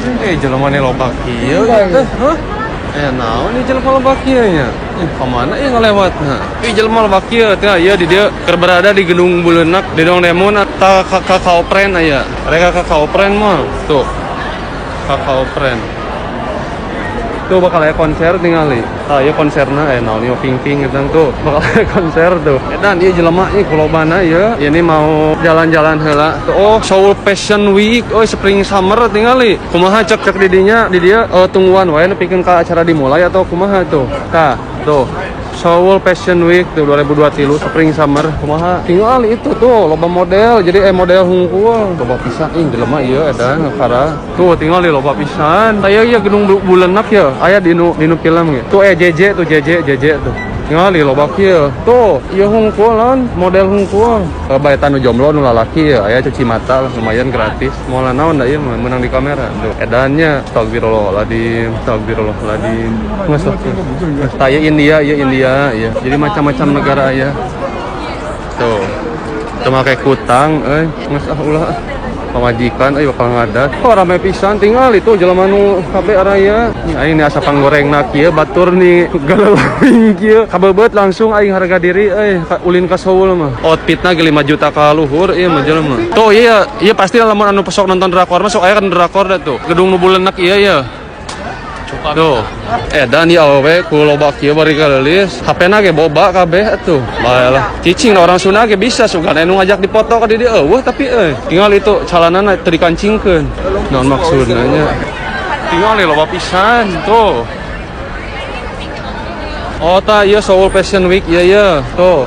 Eh, jelema nih loba kieu teh. Hah? Eh, naon nih jelema loba kieu nya? Ih, ka mana ieu ngalewatna? Ih, jelema loba kieu teh ieu di dieu keur berada di Gedung Buleunak di Dongdaemun ta Kakao Friend aya. Mereka Kakao Friend mah tuh. Kakao Friend. Tuh bakal aya konser tingali. Tah, ieu konserna eh naon ieu ping-ping gitu tuh. Bakal aya konser tuh. Edan ieu jelema ieu kulobana ieu. Ini mau jalan-jalan heula. Tuh, oh, Seoul Fashion Week. Oh, spring summer tingali. Kumaha cek cek di dinya di dieu tungguan wae nepikeun ka acara dimulai atau kumaha tuh. Tah, tuh. Seoul Fashion Week tuh 2023 spring summer, kumaha tinggal itu tuh loba model, jadi model hungkul loba pisan. Ih, jelema ieu edan ngakara tuh, tinggal di loba pisan. Taya ieu gedung Buleunak ya, aya di nu film ge tuh, JJ tuh, JJ JJ tuh, tinggal di loba kieu tuh. Ieu hungkul lawan model hungkul. Bae nu jomblo nu lalaki ya aya cuci mata lah, lumayan gratis. Moal naon da ieu mah menang di kamera tuh edannya. Astagfirullahaladzim, astagfirullahaladzim. Geus lah. Tah, ieu India, ieu India ya. Jadi macam-macam negara ya. Tuh. Teu make kutang euy, geus ah, ulah. Pamajikan euy bakal ngadat. Oh, rame pisan, tinggal itu jelema nu kabeh araya. Nih aing nih asa panggorengna kieu batur nih galeleuwing kieu. Kabebeut langsung aing harga diri euy ulin ka Seoul mah. Outfitna ge 5 juta ka luhur ieu mah jelema. Tuh iya, iya pasti lamun anu sok nonton drakor mah sok aya kan drakor da tuh. Gedung nu Buleunak ieu ya. Tuh. Edan ieu awewe ku loba kieu bari kaleulis. HP-na ge boba kabeh atuh. Bae lah. Cicing orang Sunda ge bisa sugan anu ngajak dipoto ka di dieu euweuh tapi euy. Tinggal itu calanana teu dikancingkeun. Naon maksudna nya? Tinggal loba pisan tuh. Oh, tah ieu Seoul Fashion Week, iya iya. Tuh.